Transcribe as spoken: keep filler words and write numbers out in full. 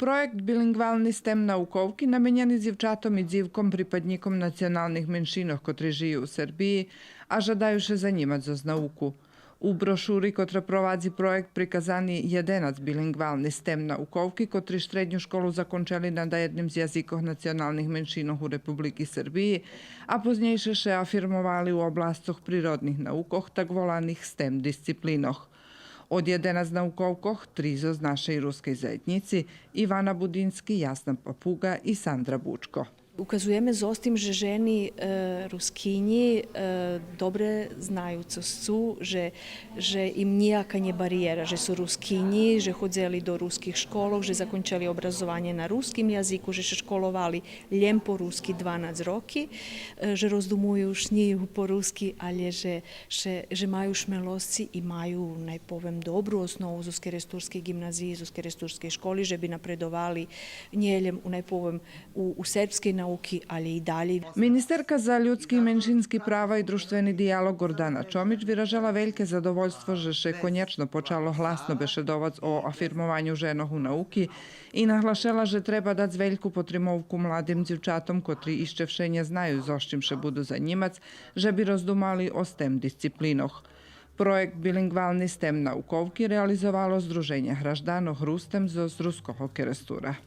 Проєкт Билингвални стем науковки наменєни дзивчатом и дзивком припаднїком националних меншинох котри жию у Сербиї, а жадаю ше занїмац зоз науку. У брошури котра провадзи проєкт приказани єденац билингвални стем науковки котри штредню школу закончели на даєдним з язикох националних меншинох у Републики Сербиї, а познєйше ше афирмовали у обласцох природних наукох, так воланих стем дисциплинох. Од єденац науковкох, три зоз нашей рускей заєднїци, Ивана Будински, Ясна Папуґа и Сандра Бучко. Указуєме зоз тим же жени, е, Рускинї, е, добре знаю цо сцу, же, же им нїяка нє бариєра, же су Рускинї, же ходзели до руских школох, же закончели образованє на руским язику, же ше школовали лєм по руски дванац роки, е, же роздумую, шнїю по руски, алє же, же, же маю шмелосци и маю, най повем, добру основу зоз керестурскей ґимназиї, зоз керестурскей школи, же би напредовали нє лєм у, най повем, у, у сербскей науки, алє и далєй. Министерка за людски и меншински права и дружтвени диялоґ Гордана Чомич виражела вельке задовольство же ше конєчно почало гласно бешедовац о афирмованю женох у науки и наглашела же треба дац вельку потримовку младим дзивчатом котри ище вше нє знаю зоз чим ше буду занїмац, же би роздумали о стем дисциплинох. Проєкт Билингвални стем науковки реализовало Здруженє гражданох Рустем зоз Руского Керестура.